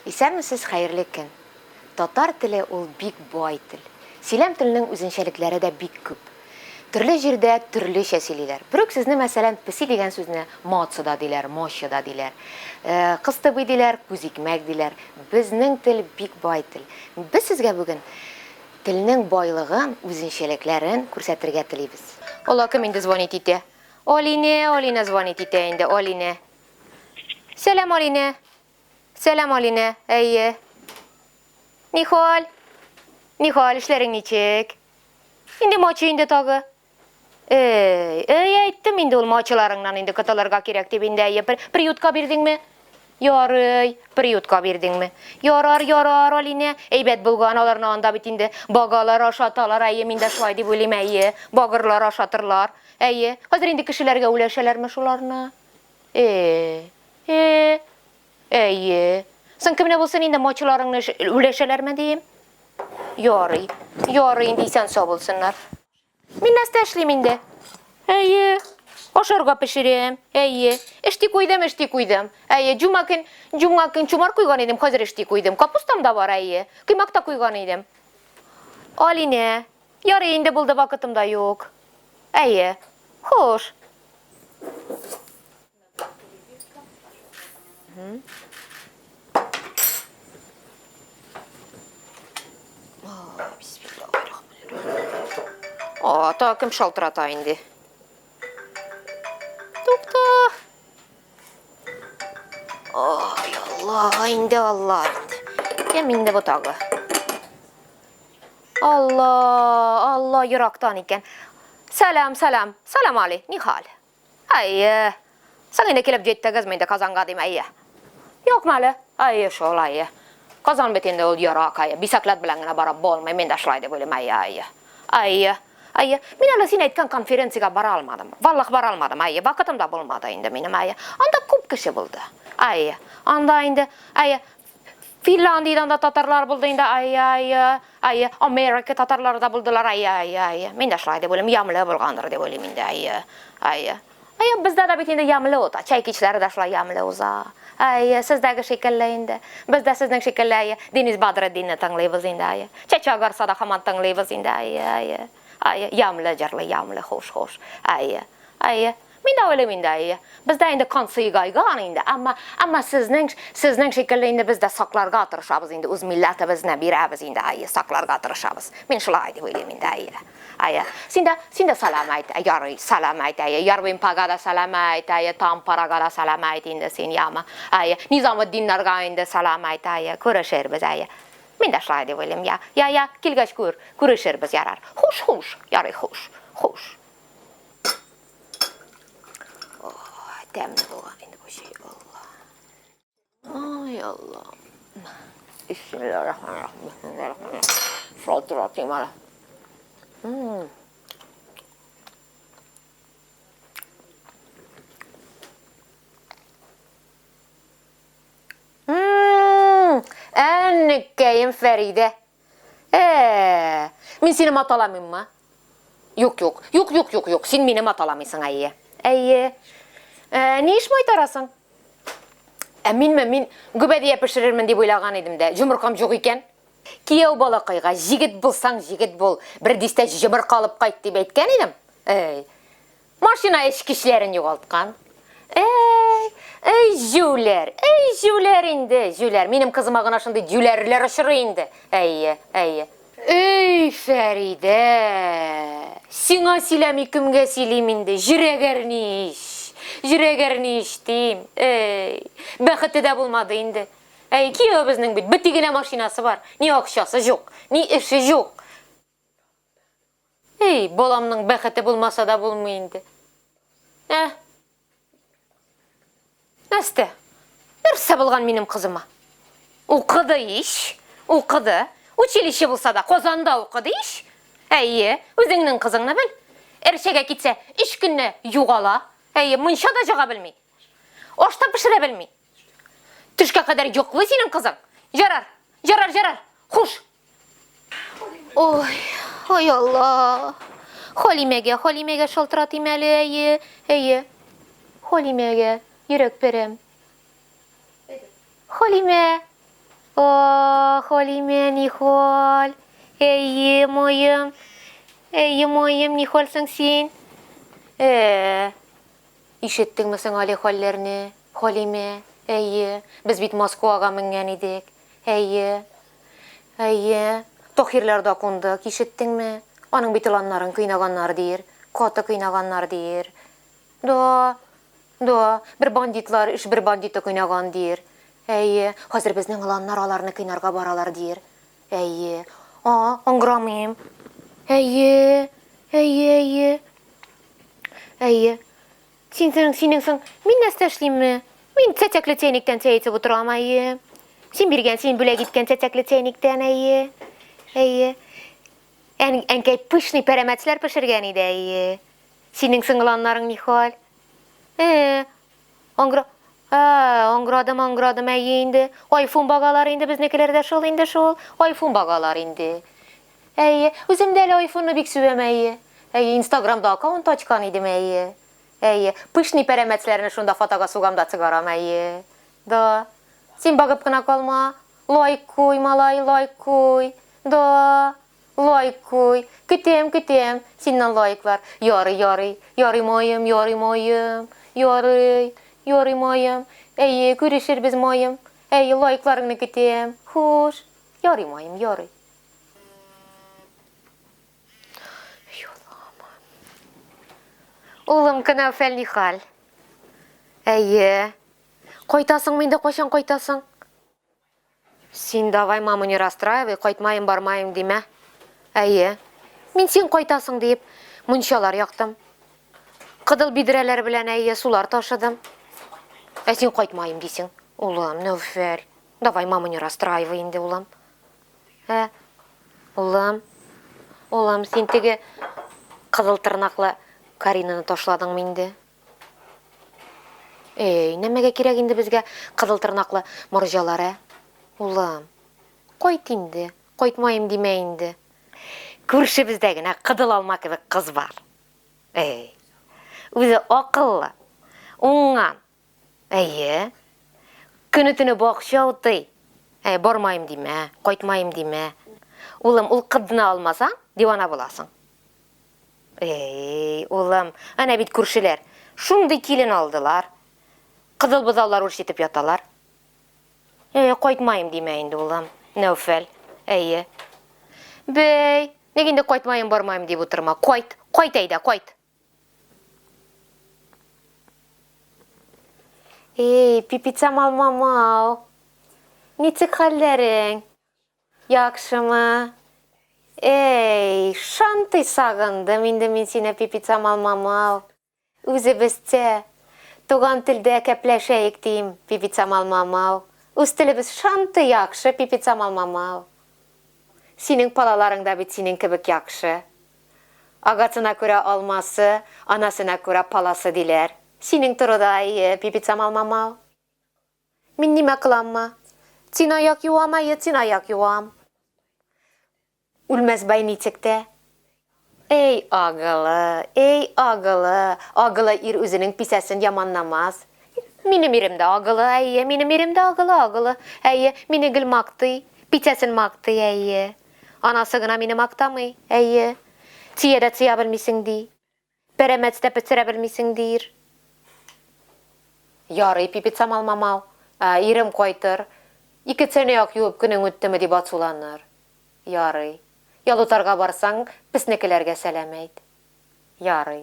Исәнмесез, хәерле көн! Татар теле ул бик бай тел. Сөйләм теленең үзенчәлекләре дә бик күп. Төрле җирдә төрлечә сөйлиләр. Бер үк сүзне, мәсәлән, песи дигән сүзне маца да диләр, моча да диләр. Кыстыбый диләр, күзикмәк диләр. Безнең тел бик бай тел. Без сезгә бүген телнең байлыгын, үзенчәлекләрен күрсәтергә телибез. Алла, кем инде звонить итә? Алинә, Алинә звонить итә инде, Алинә. Сәлам, Алинә. Сәлам, Алинә. Әйе. Нихал? Нихал, эшләрең ничек? Инде мачы инде тагы. Эй, эй, әйттем инде ул мачыларыңнан инде котылырга кирәк дип инде, әйе, приютка бирдеңме? Ярый, приютка бирдеңме? Ярар, ярар, Алинә, әйбәт булган аларны анда бит инде багалар ашаталар, әйе, мин дә шулай дип уйлыйм, әйе, багырлар ашатырлар, әйе. Хәзер инде кешеләргә үләшәләрме шуларны? Э, э, әйе. Соң кемне булсын инде мачыларыңны үләшәләрме дием? Ярый, ярый инде исән сау булсыннар. Мин нәрсә эшлим инде? Әйе, ашарга пешерәм. Әйе, эшти куйдым, эшти куйдым. Әйе, җума көн, җума көн чумар куйган идем, хәзер эшти куйдым. Капустам да бар, әйе. Коймак та куйган идем. Алинә, ярый инде булды, вакытым да юк. Әйе, хуш. О, та кем шалтырата инде? Тукта. Ой, Алла, инде Алла инде. Кем инде бу тагы? Алла, Алла, ерактан икән. Сәлам, сәлам, сәлам али, нихал? Әйе. Соң инде килеп җиттегезме инде Казанга дим, әйе. Юкмы әле? Әйе шул, әйе. Казан бит инде ул ерак, әйе. Бисәкләт белән генә барып булмый, мин дә шулай дип уйлыйм, әйе, әйе. Әйе. Әйе. Мин әле син әйткән конференциягә бара алмадым. Валлах бара алмадым, әйе. Вакытым да булмады инде минем, әйе. Анда күп кеше булды. Әйе. Анда инде, әйе, Финляндиядән дә татарлар булды инде, әйе, әйе. Әйе, Америка татарлары да булдылар, әйе, әйе, әйе. Мин дә шулай дип уйлыйм, ямьле булгандыр дип уйлыйм инде, әйе, әйе. Әйе, бездә дә бит инде ямьле уза, чәй кичләре дә шулай ямьле уза. Әйе, сездәге шикелле инде. Без дә сезнең шикелле, әйе, Денис Бадретдинны тыңлыйбыз инде, әйе. Чәчәк агарса да һаман тыңлыйбыз инде, әйе, әйе. Әйе, ямьле җырлый, ямьле, хуш, хуш. Әйе, әйе. Мин дә уйлыйм инде, әйе. Бездә инде кан сыегайган инде, әмма, әмма сезнең, сезнең шикелле инде без дә сакларга тырышабыз инде, үз милләтебезне бирәбез инде, әйе, сакларга тырышабыз. Мин шулай дип уйлыйм инде, әйе. Әйе. Син дә, син дә сәлам әйт, ярый, сәлам әйт, әйе. Ярвимпага да сәлам әйт, әйе, Тампарага да сәлам әйт инде син, яме. Әйе. Низаметдиннарга инде сәлам әйт, әйе. Күрешербез, әйе. Мин дә шулай дип уйлыйм, я. Я, я, килгәч күр, күрешербез, ярар. Хуш, хуш, ярый, хуш, хуш. Тәмле булган инде бу чәй, Алла. Ай, Алла. Бисмиллаһир-рахманир-рахим. Бисмиллаһир-рахманир-рахим. Шалтыратыйм әле. Әнекәем Фәридә. Ә, мин сине маталамыйммы? Юк, юк. Юк, юк, юк, юк. Син мине маталамыйсың, әйе. Әйе. Ә, ни эш майтарасың? Ә минме, мин гөбәдия пешерермен дип уйлаган идем дә, җомыркам юк икән. Кияү балакайга, җегет булсаң, җегет бул, бер дистә җомырка алып кайт дип әйткән идем. Әй, Машина эчкечләрен югалткан. Әй, әй, җүләр, әй, җүләр инде, җүләр. Минем кызыма гына шундый җүләрләр очрый инде. Әйе, әйе. Эй, Фәридә, сиңа сөйләми кемгә сөйлим инде, җөрәк әрни ич, җөрәк әрни ич дим. Эй, бәхете дә булмады инде. Әй, киявебезнең бит бөти генә машинасы бар, ни акчасы юк, ни эше юк. Эй, баламның бәхете булмаса да булмый инде. Ә? Нәрсә? Нәрсә булган минем кызыма? Укыды ич, укыды. Училище булса да, Казанда укыды ич. Әйе, үзеңнең кызыңны бел. Әрчәгә китсә, өч көнне югала. Әйе, мунча да җага белми. Аш та пешерә белми. Төшкә кадәр йоклый синең кызың. Ярар, ярар, ярар. Хуш. Ой, ой Алла. Халимәгә, Халимәгә шалтыратыйм әле, әйе, әйе. Халимәгә, йөрәк перәм. Халимә. Ах, Халимә, нихәл? Әйе, маем. Әйе, маем, нихәл соң син? Ә, ишеттеңме соң әле хәлләрне, Халимә? Әйе, без бит Москвага менгән идек. Әйе. Әйе. Таһирларда кундык, ишеттеңме? Аның бит оланнарын кыйнаганнар, диер. Каты кыйнаганнар, диер. Да, да, бер бандитлар эш бер бандиты кыйнаган, диер. Әйе, хәзер безнең оланнар аларны кыйнарга баралар, диер. Әйе. А, аңгырамыйм. Әйе, әйе, әйе. Әйе. Син соң, синең соң, мин нәрсә эшлимме? Мин чәчәкле чәйнектән чәй эчеп утырам, әйе. Син биргән, син бүләк иткән чәчәкле чәйнектән, әйе. Әйе. Ән, әнкәй пышный пәрәмәчләр пешергән иде, әйе. Синең сыңгыланнарың ни хәл? Э, аңгыра... Ә, аңгырадым, аңгырадым, әйе инде. Айфун багалар инде безнекеләр дә шул инде шул. Айфун багалар инде. Әйе, үзем дә әле айфонны бик сүбәм, әйе. Әйе, инстаграмда аккаунт ачкан идем, әйе. Әйе, пышный пәрәмәчләрне шунда фотога сугам да чыгарам, әйе. Да. Син багып кына калма. Лайк куй, малай, лайк куй. Да. Лайк куй. Көтәм, көтәм. Синнән лайклар. Ярый, ярый. Ярый, маем, ярый, маем. Ярый. Ярый, маем. Әйе, күрешербез, маем. Әйе, лайкларыңны көтәм. Хуш. Ярый, маем, ярый. Юлама. Улым, Кәнәүфәл нихәл? Әйе. Кайтасыңмы инде, кайчан кайтасың? Син давай маму не расстраивай, кайтмаем, бармаем димә. Әйе. Мин син кайтасың диеп, мунчалар яктым. Кыдыл бидрәләр белән әйе, сулар ташыдым. Ә син кайтмаем дисең. Улым, Нәүфәл, давай маму не расстраивай инде, улым. Ә, улым, улым, син теге кызыл тырнаклы Каринаны ташладыңмы инде? Эй, нәмәгә кирәк инде безгә кызыл тырнаклы морҗалар, ә? Улым, кайт инде, кайтмаем димә инде. Күршебездә генә кызыл алма кебек кыз бар. Эй, үзе акыллы, уңган. Әйе. Көне-төне бакча утый. Әй, бармаем димә, кайтмаем димә. Улым, ул кызны алмасаң, дивана буласың. Эй, улым, әнә бит күршеләр. Шундый килен алдылар. Кызыл бозаулар үрчетеп яталар. Эй, кайтмаем димә инде, улым. Нәүфәл. Әйе. Бәй, ник инде кайтмаем, бармаем дип утырма. Кайт, кайт әйдә, кайт. Эй, пипицамал мамау. Ничек хәлләрең? Яхшымы? Эй, шантый сагындым инде мин сине, Пипицамал мамау. Үзебезчә, туган телдә кәпләшәек дим, Пипицамал мамау. Үз телебез шантый яхшы, Пипицамал мамау. Синең палаларың да бит синең кебек яхшы. Агасына күрә алмасы, анасына күрә паласы диләр. Синең турыда, әйе, Пипицамал мамау. Мин нимә кыламмы? Тин аяк юам, әйе, тин аяк юам. Үлмәс бай ничек тә. Эй, агылы, эй, агылы, агылы ир үзенең писәсен яманнамас. Минем ирем дә агылы, әйе, минем ирем дә агылы, агылы, әйе, мине гел мактый, писәсен мактый, әйе. Анасы гына мине мактамый, әйе. Тия дә тия белмисең, ди. Пәрәмәц тә пешерә белмисең, диер. Ярый, Пипицамал мамау, ә, ирем кайтыр. Ике чәнәяк юып көнең үттеме дип ачуланыр. Ярый. Ялутарга барсаң, песнекеләргә сәлам әйт. Ярый.